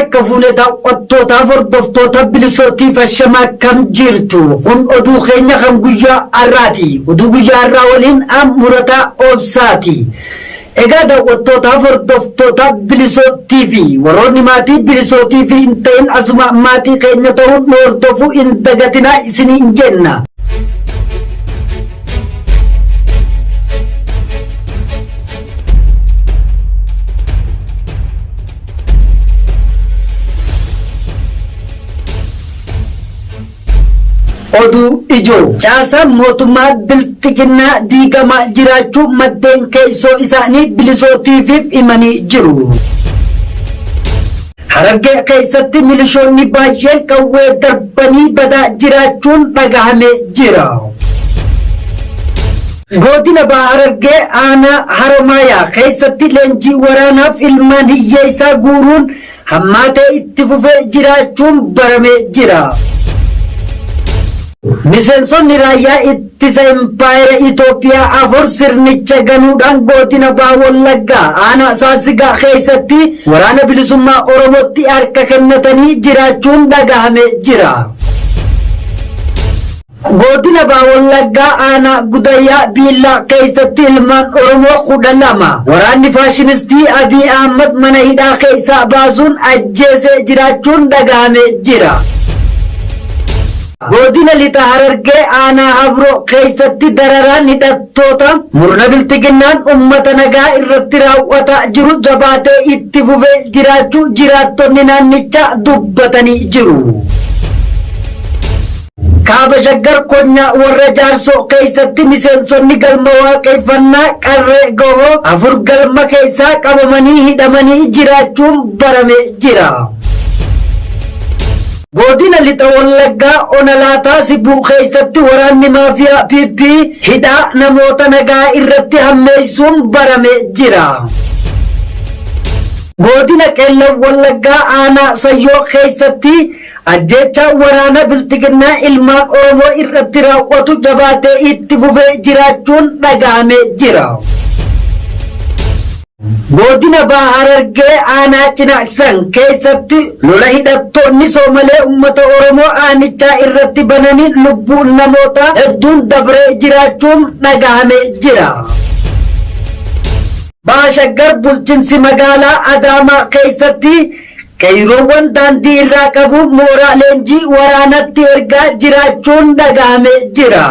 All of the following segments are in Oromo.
Harka fuune daawwattootaaf hordoftoota bilisootiif ashamaa akkam jirtu kun oduu keenya kan guyyaa har'aati. Oduu guyyaa har'aa waliin an murataa obsaati. Egaa daawwattootaaf hordoftoota bilisoo TV warroonni maatii bilisoo TV hin ta'in asuma maatii keenya ta'uun nu hordofuu hin dagatinaa isiniin jenna. Oduu ijoo caasaan mootummaa bilxiginnaa diigamaa jiraachuu maddeen keessoo isaanii bilisoo TV'f himanii jiru. Harargee keessatti milishoonni baay'een qawwee darbanii badaa jiraachuun dhagahame jira. Godina Baha Harargee aanaa Haromaayaa keessatti leenjii waraanaaf ilmaan hiyyeessaa guuruun hammaatee itti fufee jiraachuun baramee jira. Miseensonni raayyaa ittisa impaayera Itoophiyaa 4 sirnicha ganuudhaan godina Baha Wallaggaa aanaa Saasigaa keessatti waraana bilisummaa Oromootti harka kennatanii jiraachuun dhagahame jira. Godina Baha Wallaggaa aanaa Gudayyaa Biillaa keessatti ilmaan Oromoo 12 waraanni faashinistii Abiy Ahmad mana hidhaa keessaa baasuun ajjeesee jiraachuun dhagahame jira. Godina Lixa Harargee aanaa Habroo keessatti dararaan hidhattoota murna bilxiginnaan uummata nagaa irratti raawwataa jiru jabaatee itti fufee jiraachuu jiraattonni naannichaa dubbatanii jiru. Kaaba Shaggar Konyaa warra Jaarsoo keessatti miseensonni galma waaqeffannaa Qarree Gohoo 4 galma keessaa qabamanii hidhamanii jiraachuun barame jira. Godina Lixa Wallaggaa Ona Laataa Sibuu keessatti waraanni maafiyaa PP hidhaa namoota nagaa irratti hammeessuun barame jira. Godina Qeellam Wallaggaa Aanaa Sayyoo keessatti Ajjeechaan waraana Bilxiginnaa ilmaan Oromoo irratti raawwatu jabaatee itti fufee jiraachuun dhaga'amee jira. Godina Baha Harargee aanaa Cinaaqsan keessatti lola hidhattoonni Soomalee uummata Oromoo aanichaa irratti bananiin lubbuun namoota hedduun dabree jiraachuun dhaga'amee jira. Baha Shaggar bulchinsi magaalaa Adaamaa keessatti Qeeyroowwan daandii irraa qabuun mooraa leenjii waraanatti ergaa jiraachuun dhagahame jira.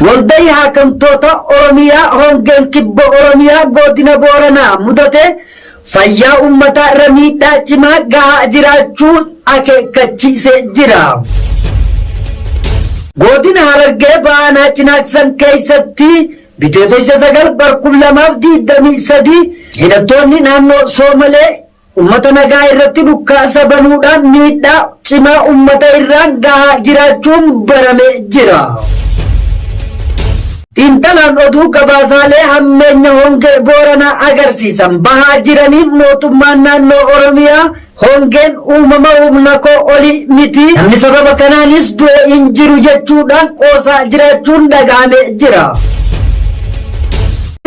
Waldayi haakamtoota Oromiyaa hongeen kibba Oromiyaa godina Booranaa mudate fayyaa uummataa irra miidhaa cimaa gahaa jiraachuu akeekkachiisee jira. Godina Harargee Baanaa Cinaaksan keessatti Bitootessa 9 bar 2023 hidhattoonni naannoo Soomalee ummata nagaa irratti dhukkaasa banuudhaan miidhaa cimaa ummata irraan gahaa jiraachuun baramee jira. Xiinxalaan oduu gabaasaalee hammeenya hongee Booranaa agarsiisan bahaa jiraniin mootummaan naannoo Oromiyaa Hongeen uumama humna koo olii miti, namni sababa kanaanis du'e hin jiru jechuudhaan qoosaa jiraachuun dhaga'amee jira.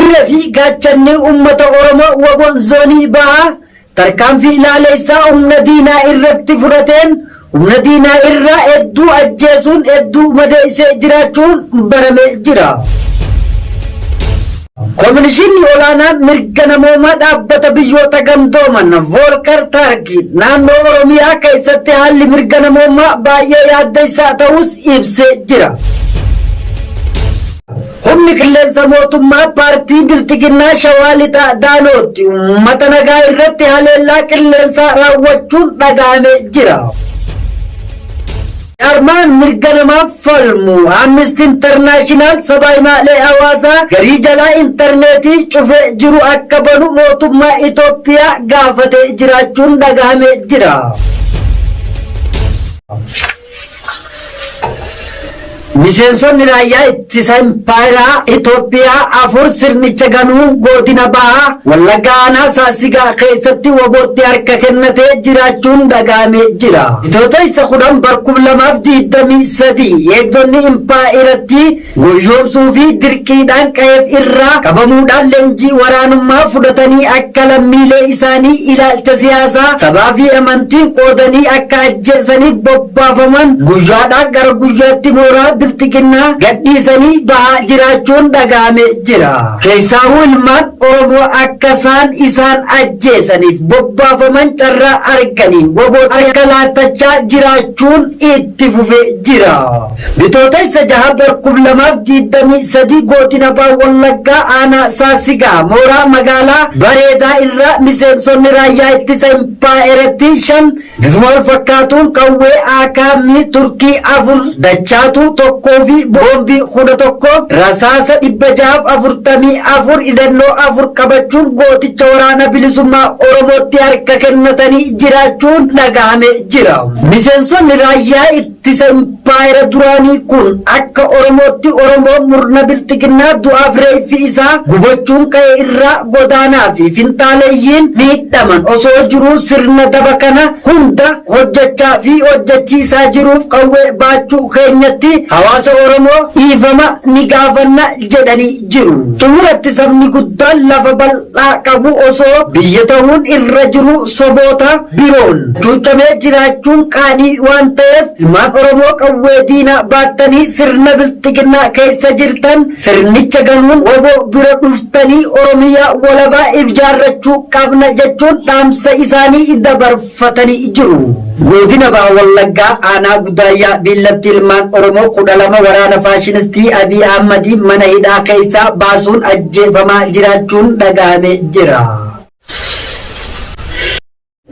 Irree fi gaachanni uummata Oromoo Waboon Zoonii Bahaa tarkaanfii laaleessaa humna diinaa irratti fudhateen humna diinaa irraa hedduu ajjeesuun hedduu madeessee jiraachuun baramee jira. Komishinni Olaanaan Mirga Namoomaa Dhaabbata Biyyoota Gamtooman Voolkar Taark naannoo Oromiyaa keessatti haalli mirga namoomaa baay'ee yaaddessaa ta'uus ibsee jira. Humni qilleensa mootummaa paartii Bilxiginnaa Shawaa Lixaa Daanootti uummata nagaa irratti haleellaa qilleensaa raawwachuun dhaga'amee jira. Jaarmaan mirga namaaf falmu Amnesty International sabaa himaalee hawaasaa garii jalaa intarneetii cufee jiru akka banu mootummaa Itoophiyaa gaafatee jiraachuun dhagahamee jira. Miseensonni raayyaa ittisa impaayeraa Itoophiyaa 4 sirnicha ganuun godina bahaa Wallaggaa aanaa Saasigaa keessatti WBOtti harka kennatee jiraachuun dhaga'amee jira. Bitootessa 10 bar 2023 eegdonni impaayerattii goyyoomsuu fi dirqiidhaan qa'eef irraa qabamuudhaan leenjii waraanummaa fudhatanii akka lammiilee isaanii ilaalcha siyaasaa, sabaa fi amantiin qoodanii akka ajjeesaniif bobbaafaman guyyaadhaa gara guyyaatti mooraa Bilxiginnaa gadhiisanii bahaa jiraachuun dhaga'ame jira. Keessaahuu ilmaan Oromoo akka isaan isaan ajjeesaniif bobbaafaman carraa arganiin wbo harka laattachaa jiraachuun itti fufee jira. Bitootessa 6 bar 2023 Godina Baha Wallaggaa Aanaa Saasigaa mooraa magaalaa Bareedaa irraa miseensonni raayyaa ittisa impaayerattii 5 bifuma wal fakkaatuun qawwee AKM Turkii 4, dachaatuu 1 fi boombii 11, rasaasa 644, hidhannoo 4 qabachuun gooticha Waraana Bilisummaa Oromootti harka kennatanii jiraachuun dhagahame jira. Miseensonni raayyaa ittisa impaayera duraanii kun akka Oromootti Oromoon murna bilxiginnaa du'aaf reeffi isaa gubachuun qa'ee irraa godaanaa fi finxaaleyyiin miidhaman osoo jiruu sirna daba kana hunda hojjechaa fi hojjechiisaa jiruuf qawwee baachuu keenyatti hawaasa Oromoo dhiifama ni gaafanna jedhanii jiru. Xumuratti sabni guddaan lafa bal'aa qabu osoo biyya tahuun irra jiruu soboota biroon cuuccamee jiraachuun qaanii waan ta'eef ilmaan Oromoo qawwee diinaa baattanii sirna bilxiginnaa keessa jirtan sirnicha ganuun wbo bira dhuftanii Oromiyaa walabaa ibjaarrachuu qabna jechuun dhaamsa isaanii dabarfatanii jiru. Godina Baha Wallaggaa Aanaa Gudaayyaa Biillatti ilmaan Oromoo 12 waraana faashinistii Abiy Ahmadiin mana hidhaa keessaa baasuun ajjeefamaa jiraachuun dhaga'ame jira.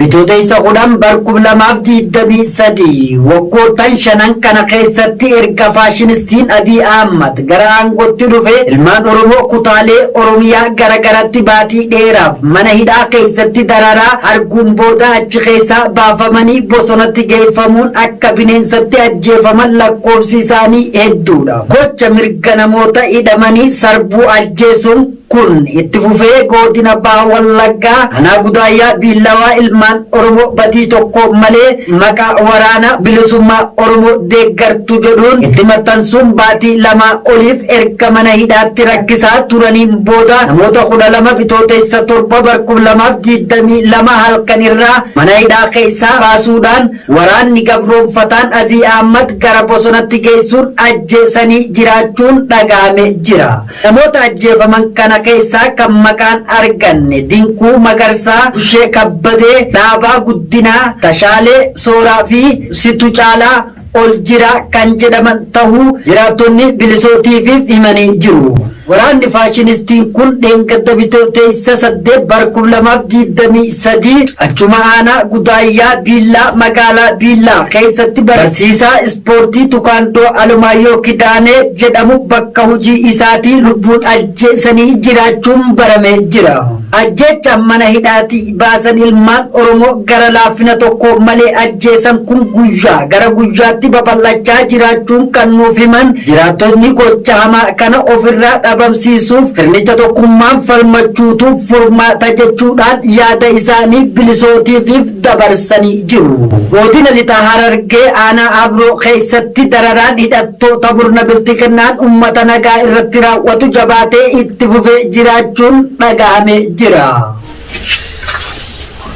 Bitootessa 10 bar 2023 waggoottan shanan kana keessatti erga faashinistiin Abiy Ahmad gara aangootti dhufe ilmaan Oromoo kutaalee Oromiyaa gara garatti baatii dheeraaf mana hidhaa keessatti dararaa arguun booda achi keessaa baafamanii bosonatti geeffamuun akka bineensatti ajjeefaman lakkoofsi isaanii hedduudha. Gocha mirga namoota hidhamanii sarbuu ajjeesuun kun itti fufee Godina Baha Wallaggaa Aanaa Gudaayyaa Biillawaa ilmaan Oromoo badii tokko malee maqaa Waraana Bilisummaa Oromoo deeggartu jedhuun itti maxxansuun baatii lamaa oliif erga mana hidhaatti rakkisaa turaniin booda namoota 12 Bitootessa 7 bar 2022 halkan irraa mana hidhaa keessaa baasuudhaan waraanni gabroomfataan Abiy Ahmad gara bosonatti geessuun ajjeesanii jiraachuun dhaga'ame jira. Namoota ajjeefaman kana keessaa kan maqaan arganne Dinquu Magarsaa, Bushee Kabbadee, Dhaabaa Guddinaa, Tashaalee Sooraa fi Situ Caalaa Oljiraa kan jedhaman tahuu jiraattonni Bilisoo TV'f himanii jiru. Waraanni faashinistiin kun dheengadda Bitootessa 8 bar 2023 achuma aanaa Gudaayyaa Biillaa magaalaa Biillaa keessatti barsiisaa Ispoortii Tukaandoo Alomaayyoo Kidaanee jedhamu bakka hojii isaatii lubbuun ajjeesanii jiraachuun baramee jira. Ajjeechaan mana hidhaatii baasan ilmaan Oromoo gara laafina tokko malee ajjeesan kun guyyaa gara guyyaatti babal'achaa jiraachuun kan nuuf himan jiraattotni gocha hamaa kana ofirraa dhabamsiisuuf sirnicha tokkummaan falmachuutu furmaata jechuudhaan yaada isaanii Bilisootiifiif dabarsanii jiru. Godina Lixa Harargee Aanaa Habroo keessatti dararaan hidhattoota murna Bilxiginnaan uummata nagaa irratti raawwatu jabaatee itti fufee jiraachuun dhaga'amee jira.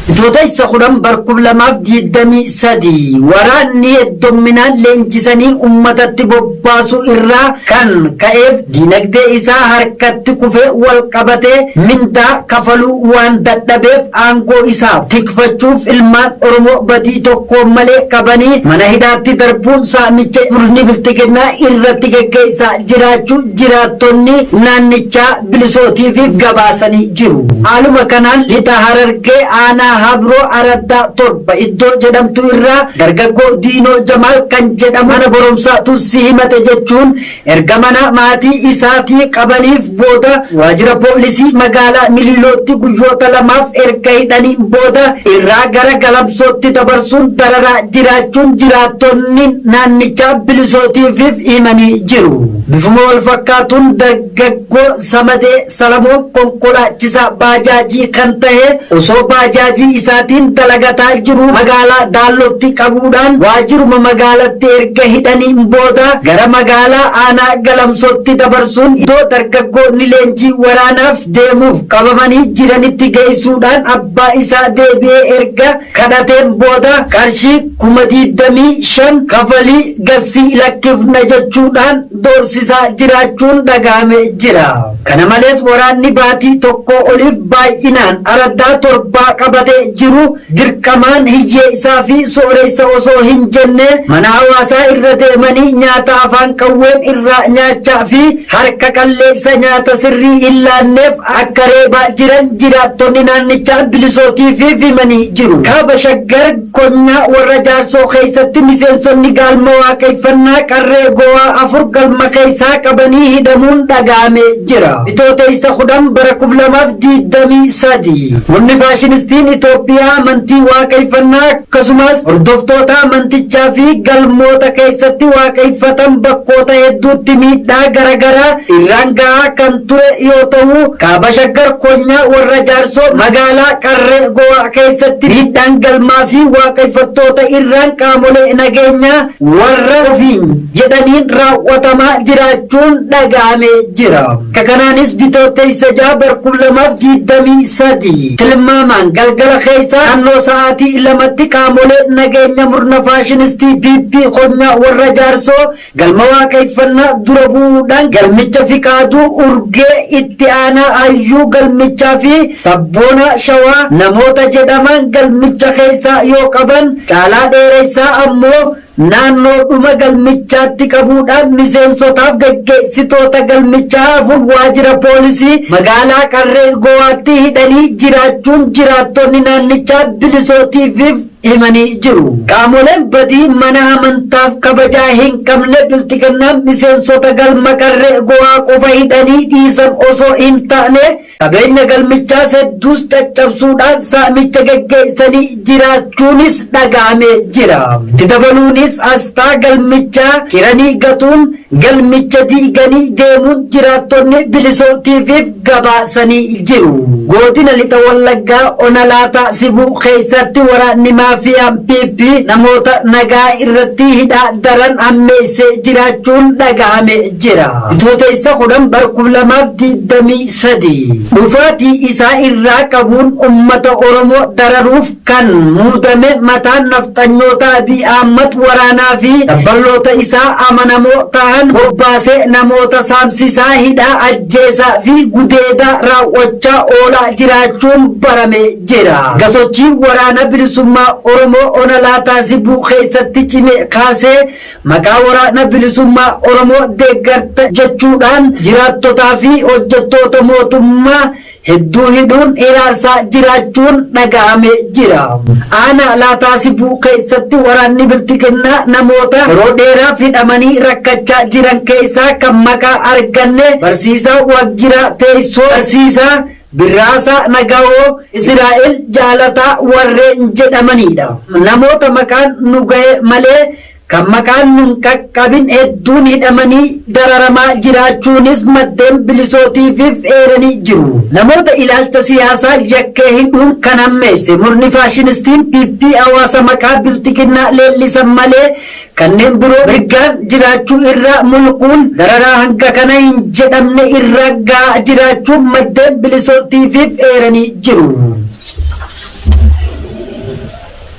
Bitootessa 10 bar 2023 waraanni heddomminaan leenjisanii uummatatti bobbaasuu irraa kan ka'eef diinagdee isaa harkatti kufee wal qabatee mindaa kafaluu waan dadhabeef aangoo isaa tikfachuuf ilmaan Oromoo badii tokko malee qabanii mana hidhaatti darbuun saamicha murni bilxiginnaa irratti geggeessaa jiraachuu jiraattonni naannichaa Bilisootiif gabaasanii jiru. Haaluma kanaan Lixa Harargee aanaa Aanaa Habroo Araddaa 7 iddoo jedhamtu irraa dargaggoo Diinoo Jamaal kan jedhamu mana barumsaatu si himate jechuun erga mana maatii isaatii qabaniif booda waajjira poolisii magaalaa Miliilootti guyyoota lamaaf erga hidhanii booda irraa gara Galamsootti dabarsuun dararaa jiraachuun jiraattonni naannichaa Bilisootiif himanii jiru. Bifuma wal fakkaatuun dargaggoo Samadee Salamoon konkolaachisaa baajaajii kan tahe osoo baajaajii isaatiin dalagataa jiruu magaalaa Daallootti qabuudhaan waajjiruma magaalatti erga hidhaniin booda gara magaalaa aanaa Galamsootti dabarsuun iddoo dargaggoonni leenjii waraanaaf deemuuf qabamanii jiranitti geessuudhaan abbaa isaa deebi'ee erga kadhateen booda qarshii 25,000 kafalii gassii lakkifna jechuudhaan doorsisaa jiraachuun dhagahame jira. Kana malees waraanni baatii tokkoo oliif baay'inaan araddaa torbaa qabatee jiru dirqamaan hiyyeessaa fi sooressa osoo hin jenne mana hawaasaa irra deemanii nyaata afaan qawween irraa nyaachaa fi harka qalleessa nyaata sirrii hin laanneef akka reebaa jiran jiraattonni naannichaa Bilisootiif himanii jiru. Kaaba Shaggar Konyaa warra Jaarsoo keessatti miseensonni gaalma waaqeffannaa qarree gowaa 4 galma keessaa qabanii hidhamuun dhaga'ame jira. Bitootessa 10 bara 2023 murni faashinistiin Itoophiyaa amantii waaqeffannaa akkasumas hordoftoota amantichaa fi galmoota keessatti waaqeffatan bakkoota hedduutti miidhaa garaagaraa irraan gahaa kan ture yoo ta'u, Kaaba Shaggar Konyaa warra Jaarsoo magaalaa Qarree Gowaa keessatti miidhaan galmaa fi waaqeffattoota irraan qaamolee nageenyaa warra ofiin jedhaniin raawwatamaa jiraachuun dhaga'amee jira. Akka kanaanis Bitootessa 6 bar 2023 tilmaamaan galgala keessa naannoo sa'aatii 2tti qaamolee nageenya murna faashinistii PP Konyaa warra Jaarsoo Galma Waaqeffannaa dura bu'uudhaan galmicha Fiqaaduu Urgee, Itti Aanaa Hayyuu Galmichaa fi Sabboonaa Shawaa namoota jedhaman galmicha keessaa yoo qaban, Caalaa Dheeressaa ammoo naannoodhuma galmichaatti qabuudhaan miseensotaaf gaggeessitoota galmichaa 4 waajjira poolisii magaalaa Qarree Gowaatti hidhanii jiraachuun jiraattonni naannichaa Bilisootiif himanii jiru. Qaamoleen badii mana amantaaf kabajaa hin qabne Bilxiginnaan miseensota galma Qarree Gowaa qofa hidhanii dhiisan osoo hin taane qabeenya galmichaas hedduus caccabsuudhaan saamicha geggeessanii jiraachuunis dhaga'amee jira. Itti dabaluunis asxaa galmichaa ciranii gatuun galmicha diiganii deemuun jiraattonni Bilisoo TV'f gabaasanii jiru. Godina Lixa Wallaggaa Ona Laataa Sibuu keessatti waraanni maafiyaan PP namoota nagaa irratti hidhaa daran hammeessee jiraachuun dhagahame jira. Bitootessa 10 bar 2023 dhufaatii isaa irraa qabuun uummata Oromoo dararuuf kan muudame mataan nafxanyoota Abiy Ahmad waraanaa fi dabballoota isaa amanamoo tahan bobbaasee namoota saamsisaa, hidhaa, ajjeesaa fi gudeedaa raawwachaa oolaa jiraachuun barame jira. Erga sochiin waraana bilisummaa Oromoo Ona Laataa Sibuu keessatti cime kaasee maqaa waraana bilisummaa Oromoo deeggarta jechuudhaan jiraattotaa fi hojjettoota mootummaa hedduu hidhuun hiraarsaa jiraachuun dhagahame jira. Aanaa Laataa Sibuu keessatti waraanni Bilxiginnaa namoota yeroo dheeraaf hidhamanii rakkachaa jiran keessaa kan maqaa arganne Barsiisaa Waaqjiraa Teessoo, Barsiisaa Birraasaa Nagawoo, Israa'el Jaalataa warreen jedhamanidha. Namoota maqaan nu gahe malee kan maqaan nun qaqqabin hedduun hidhamanii dararamaa jiraachuunis maddeen Bilisoo TV'f eeranii jiru. Namoota ilaalcha siyaasaa yakkee hidhuun kan hammeesse murni faashinistiin PP hawaasa maqaa Bilxiginnaa leellisan malee kanneen biroo mirgaan jiraachuu irraa mulquun dararaa hanga kana hin jedhamne irra gahaa jiraachuun maddeen Bilisoo TV'f eeranii jiru.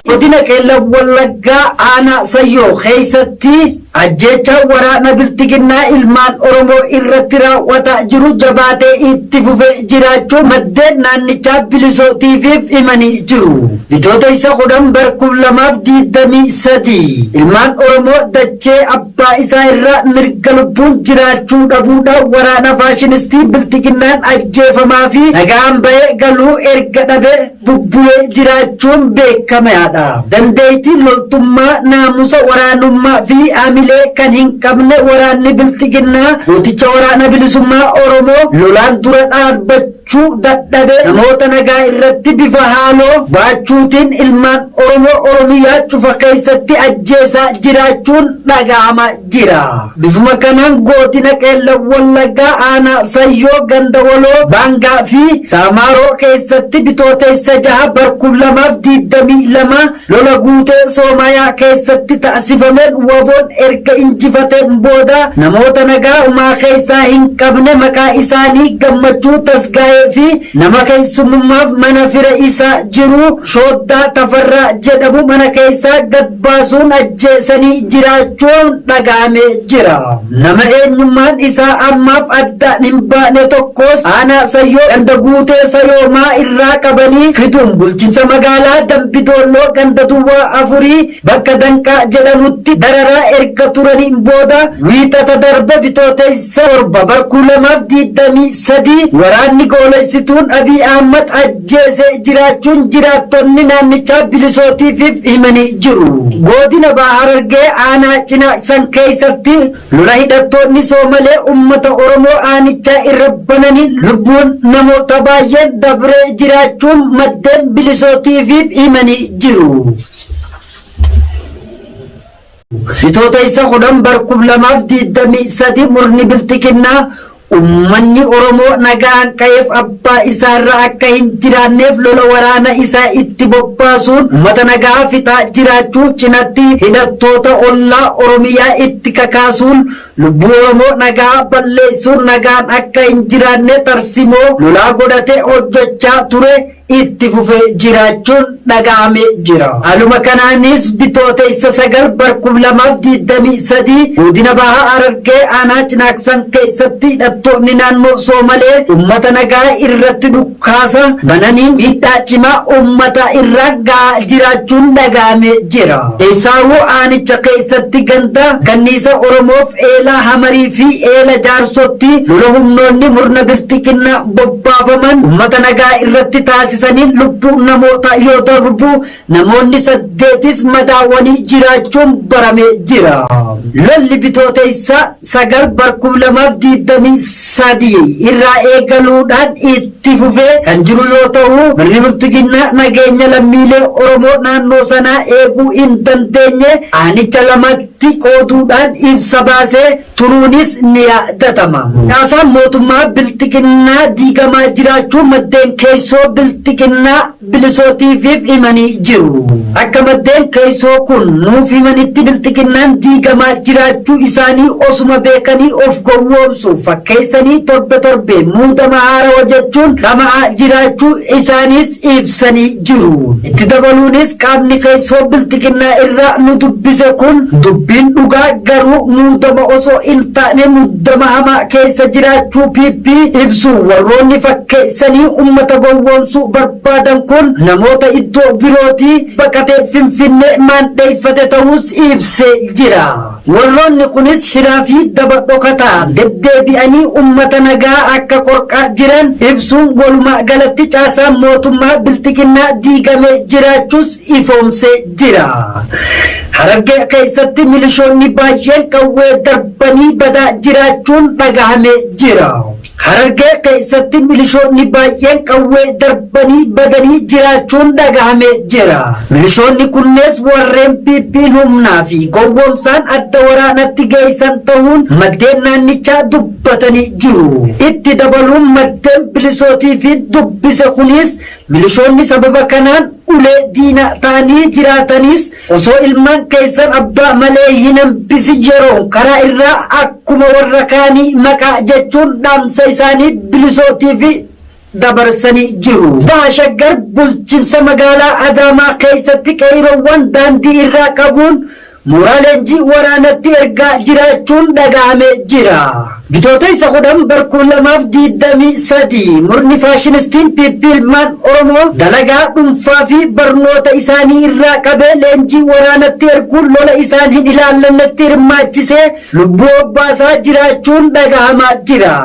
Godina Qeellam Wallaggaa Aanaa Sayyoo keessatti. Ajjeechaan waraana Bilxiginnaa ilmaan Oromoo irratti raawwataa jiru jabaatee itti fufee jiraachuu maddeen naannichaa Bilisoo TV'f himanii jiru. Bitootessa 10 bar 2023 ilmaan Oromoo dachee abbaa isaa irraa mirga lubbuun jiraachuu dhabuudhaan waraana faashinistii Bilxiginnaan ajjeefamaa fi nagaan bahee galuu erga dhabee bubbulee jiraachuun beekamaadha. Dandeeytii loltummaa, naamusa waraanummaa fi hamilee kan hin qabne waraanni Bilxiginnaa gooticha Waraana Bilisummaa Oromoo lolaan dura dhaabbachuu dadhabe namoota nagaa irratti bifa haaloo baachuutiin ilmaan Oromoo Oromiyaa cufa keessatti ajjeesaa jiraachuun dhaga'ama jira. Bifuma kanaan Godina Qeellam Wallaggaa Aanaa Sayyoo Ganda Waloo Baangaa fi Saamaaroo keessatti Bitootessa 6 bar 2022 lola Guutee Soomayaa keessatti taasifameen WBOn erga injifateen booda namoota nagaa homaa keessaa hin qabne maqaa isaanii Gammachuu Tasgaayee fi nama keessummummaaf mana fira isaa jiru Shooddaa Tafarraa jedhamu mana keessaa gad baasuun ajjeesanii jiraachuun dhaga'amee jira. Nama eenyummaan isaa ammaaf addaan hin baane tokkos aanaa Sayyoo ganda Guutee Sayoomaa irraa qabanii fiduun bulchinsa magaalaa Dambi Doolloo ganda duwwaa afurii bakka Danqaa jedhamutti dararaa erga turaniin booda Wiixata darbe Bitootessa 7 bar 2023 waraanni goolessituun Abiy Ahmad ajjeesee jiraachuun jiraattonni naannichaa Bilisoo TV'f himanii jiru. Godina Baha Harargee aanaa Cinaaqsan keessatti lola hidhattoonni Soomalee uummata Oromoo aanichaa irra bananiin lubbuun namoota baay'een dabree jiraachuun maddeen Bilisoo TV'f himanii jiru. Bitootessa 10 bar 2023 murni Bilxiginnaa uummanni Oromoo nagaan ka'eef abbaa isaarra akka hin jiraanneef lola waraana isaa itti bobbaasuun uummata nagaa fixaa jiraachuu cinatti hidhattoota ollaa Oromiyaa itti kakaasuun lubbuu Oromoo nagaa balleessuun nagaan akka hin jiraanne tarsimoo lolaa godhatee hojjechaa ture itti fufee jiraachuun dhaga'amee jira. Haaluma kanaanis Bitootessa 9 bar 2023 Godina Baha Harargee Aanaa Cinaaksan keessatti hidhattoonni naannoo Soomalee uummata nagaa irratti dhukaasa bananii miidhaa cimaa uummata irra gahaa jiraachuun dhaga'amee jira. Keessaahuu aanicha keessatti ganda Kanniisa Oromoof Eelaa Hamarii fi Eela Jaarsootti lola humnoonni murna Bilxiginnaa bobbaafaman uummata nagaa irratti taasisaniin lubbuu namootaa yoo darbu namoonni saddeetis madaawanii jiraachuun baramee jira. Lolli Bitootessa 9 bar 2023 irraa eegaluudhaan itti fufee kan jiru yoo ta'u, murni Bilxiginnaa nageenya lammiilee Oromoo naannoo sanaa eeguu hin dandeenye aanicha lamatti qooduudhaan ibsa baasee turuunis ni yaadatama. Caasaan mootummaa Bilxiginnaa diigamaa jiraachuu maddeen keessoo Bilxiginnaa Bilisoo TV'f himanii jiru. Akka maddeen keessoo kun nuuf himanitti Bilxiginnaan diigamaa jiraachuu isaanii osuma beekanii of gowwoomsuuf fakkeessanii torbe torbeen muudama haarawa jechuun dhama'aa jiraachuu isaaniis ibsanii jiru. Itti dabaluunis qaamni keessoo Bilxiginnaa irraa nu dubbise kun dubbiin dhugaa garuu muudama osoo hin taane muddama hamaa keessa jiraachuu PP ibsu. Warroonni fakkeessanii ummata gowwoomsuu barbaadan kun namoota iddoo birootii baqatee Finfinnee maandheeffate ta'uus ibsee jira. Warroonni kunis shiraa fi daba dhokataa deddeebi'anii ummata nagaa akka qorqaa jiran ibsuun walumaa galatti caasaan mootummaa Bilxiginnaa diigamee jiraachuus ifoomsee jira. Harargee keessatti milishoonni baay'een qawwee darbanii badaa jiraachuun dhagahamee jira. Harargee keessatti milishoonni baay'een qawwee darbanii badanii jiraachuun dhagahamee jira. Milishoonni kunnees warreen PP'n humnaa fi gowwoomsaan adda waraanatti geessan ta'uun maddeen naannichaa dubbatanii jiru. Itti dabaluun maddeen Bilisootii fi dubbise kunis Milishoonni sababa kanaan ulee diinaa ta'anii jiraataniis osoo ilmaan keessan abbaa malee hin hambisin yeroon karaa irraa akkuma warra kaanii maqaa jechuun dhaamsa isaanii Bilisootiif dabarsanii jiru. Baha Shaggar bulchinsa magaalaa Adaamaa keessatti qeeyroowwan daandii irraa qabuun Mooraa leenjii waraanatti ergaa jiraachuun dhaga'amee jira. Bitootessa 10 bar 2023 murni faashinistiin PP ilmaan Oromoo dalagaa dhuunfaa fi barnoota isaanii irraa qabee leenjii waraanatti erguun lola isaan hin ilaallannetti hirmaachisee lubbuu obbaasaa jiraachuun dhaga'amaa jira.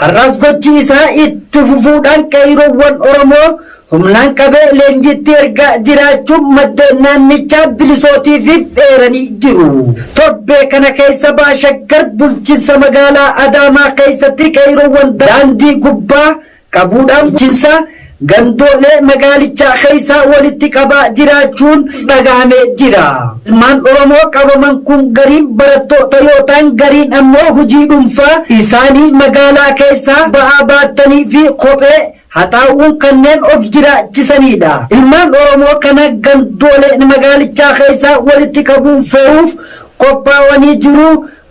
Har'as gochi isaa itti fufuudhaan qeeyroowwan Oromoo humnaan qabee leenjitti ergaa jiraachuun maddeen naannichaa bilisootiif eeranii jiru. Torbee kana keessa Baashaggar bulchiinsa magaalaa Adaamaa keessatti qeeyroowwan daandii gubbaa qabuudhaan bulchiinsa gandoolee magaalichaa keessaa walitti qabaa jiraachuun dhaga'amee jira. Ilmaan Oromoo qabaman kun gariin barattoota yoo ta'an gariin ammoo hojii dhuunfaa isaanii magaalaa keessaa ba'aa baattanii fi kophee haxaa'uun kanneen of jiraachisanidha. Ilmaan Oromoo kana gandoolee magaalichaa keessaa walitti qabuun fe'uuf qophaa'anii jiru.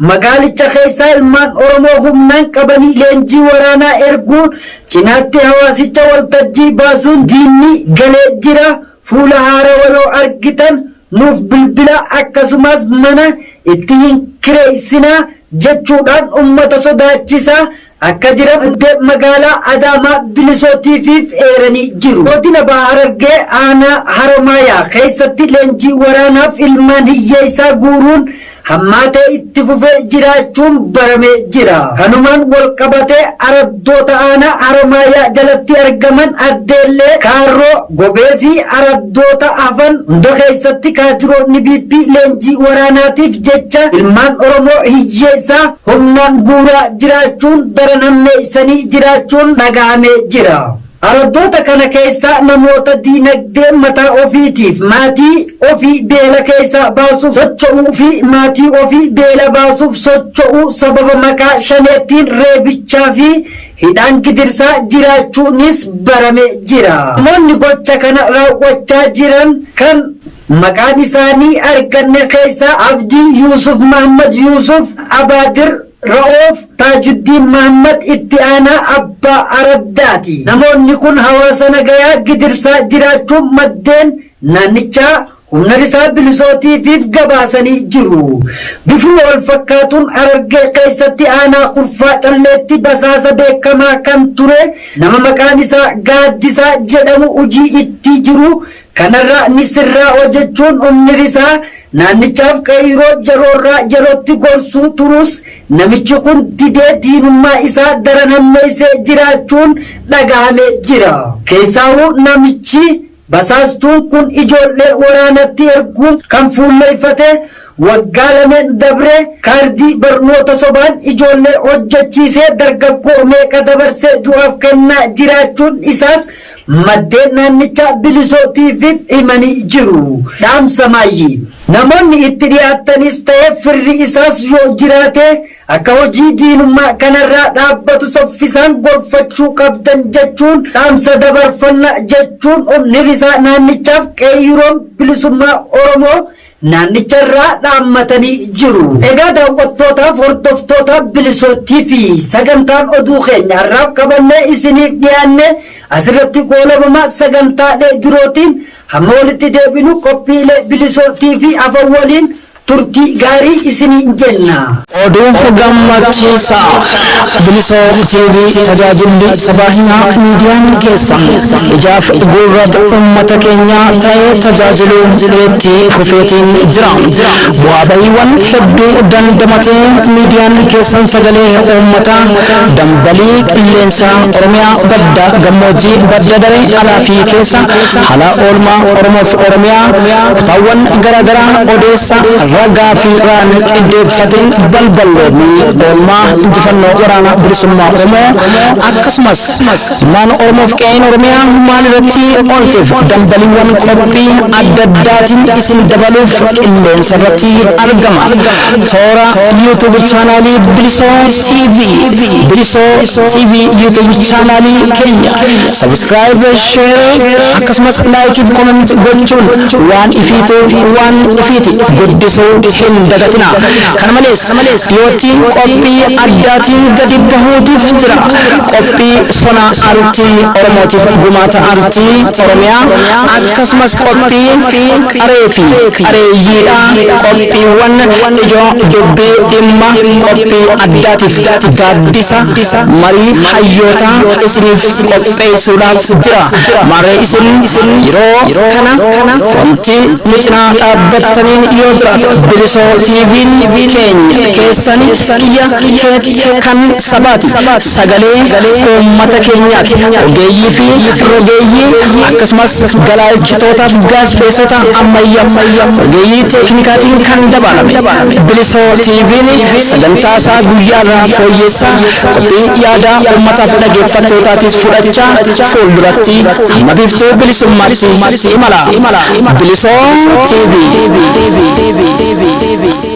Magaalicha keessaa ilmaan Oromoo humnaan qabanii leenjii waraanaa erguun cinaatti hawaasicha waltajjii baasuun diinni galee jira. Fuula haarawaa yoo argitan nuuf bilbila akkasumas mana itti hin kireessinaa jechuudhaan uummata sodaachisaa akka jiran magaalaa Adaamaa bilisootiif eeranii jiru. Godina Baha Harargee aanaa Haromaayaa keessatti leenjii waraanaaf ilmaan hiyyeessaa guuruun hammaatee itti fufee jiraachuun baramee jira. Kanumaan wal qabatee araddoota aanaa Haromaayaa jalatti argaman Addeellee, Kaarroo, Gobee fi araddoota hafan hunda keessatti kaadiroonni BP leenjii waraanaatiif jecha ilmaan Oromoo hiyyeessaa humnaan guuraa jiraachuun daran hammeessanii jiraachuun dhaga'amee jira. Araddoota kana keessaa namoota diinagdee mataa ofiitiif maatii ofii beela keessaa baasuuf socho'uu fi maatii ofii beela baasuuf socho'uu sababa maqaa shaneettiin reebichaa fi hidhaan gidirsaa jiraachuunis barame jira. Namoonni gocha kana raawwachaa jiran kan maqaan isaanii arganne keessaa Abdii Yuusuf Mahammad Yuusuf Abaadir Ra'oof Taajuddiin Mahammad itti aanaa Abbaa Araddaati. Namoonni kun hawaasa nagayaa gidirsaa jiraachuun maddeen naannichaa humna risaa bilisootiif gabaasanii jiru. Bifuma wal fakkaatuun Harargee keessatti aanaa Kurfaa Calleetti basaasa beekamaa kan ture nama maqaan isaa Gaaddisaa jedhamu hojii itti jiru kanarraa ni sirraa hojjechuun humni risaa naannichaaf qeyroo yeroorraa yerootti gorsuu turus namichi kun didee diinummaa isaa daran hammeessee jiraachuun dhaga'amee jira. Keessaawuu namichi basaastuun kun ijoollee waraanatti erguun kan fuulleeffate waggaa lameen dabre kaardii barnoota sobaan ijoollee hojjechiisee dargaggoo meeqa dabarsee du'aaf kennaa jiraachuun isaas maddeen naannichaa bilisootiif himanii jiru. Dhaamsa maayyii. Namoonni itti dhiyaattanis ta'e firri isaas yoo jiraate akka hojii diinummaa kanarraa dhaabbatu saffisaan gorfachuu qabdan jechuun dhaamsa dabarfanna jechuun humni risaa naannichaaf qeeyyiroon bilisummaa Oromoo naannicharraa dhaammatanii jiru. Egaa daawwattootaaf hordoftoota bilisootii fi sagantaan oduu keenya har'aaf qabannee isiniif dhiyaanne asirratti goolabama sagantaalee birootiin hamma walitti deebinu qophiilee bilisootii fi afan waliin turtii gaarii isiniin jenna. Oduun gammachiisaa Bilisoo TV tajaajilli sabaa himaa miidiyaan keessan ijaaf gurra uummata keenyaa ta'ee tajaajiluu itti fufeetiin jira. Bu'aa bahiiwwan hedduu dandamatee miidiyaan keessan sagalee uummataa dambalii qilleensaa Oromiyaa badda gammoojjii badda daree alaa fi keessa haala oolmaa Oromoof Oromiyaa kutaawwan garaagaraa odeessa ragaa fi raan qindeeffateen balballoomii oolmaa injifannoo waraana bilisummaa Oromoo akkasumas ilmaan Oromoof qe'een Oromiyaa maal irratti oolteef dambaliiwwan qophii adda addaatiin isin dabaluuf qilleensa irratti argama. Toora YouTube chaanaalii Bilisoo TV, Bilisoo TV YouTube chaanaalii keenya subscribe, share akkasumas like fi comment gochuun waan ifiitu waan ifiiti guddisuu guddisuu hin dagatina. Kana malees dhiyootti qophii addaatiin gadi bahuutuuf jira. Qophii sona artii Oromootiif gumaata artii Oromiyaa, akkasumas qophii qaree fi qareeyyiidha, qophiiwwan ijoo dubbii dhimma qophii addaatiif gaaddisa marii hayyootaa isiniif qopheessuudhaaf jira. Maarree isin yeroo kana wanti nu cinaa dhaabbattaniin yoo jiraate, Bilisoo TV'n keenya, keessan, kiyya, keeti, kan sabaati, sagalee uummata keenyaati. Ogeeyyii fi rogeeyyii, akkasumas galaalchitootaaf gaazexeessota ammayyaa, ogeeyyii teeknikaatiin kan dabalame Bilisoo TV'n sagantaa isaa guyyaarraa fooyyessaa, qophii yaadaa uummataaf dhaggeeffattootaatiis fudhachaa fuulduratti hamma biiftuu bilisummaatti imala. Bilisoo TV.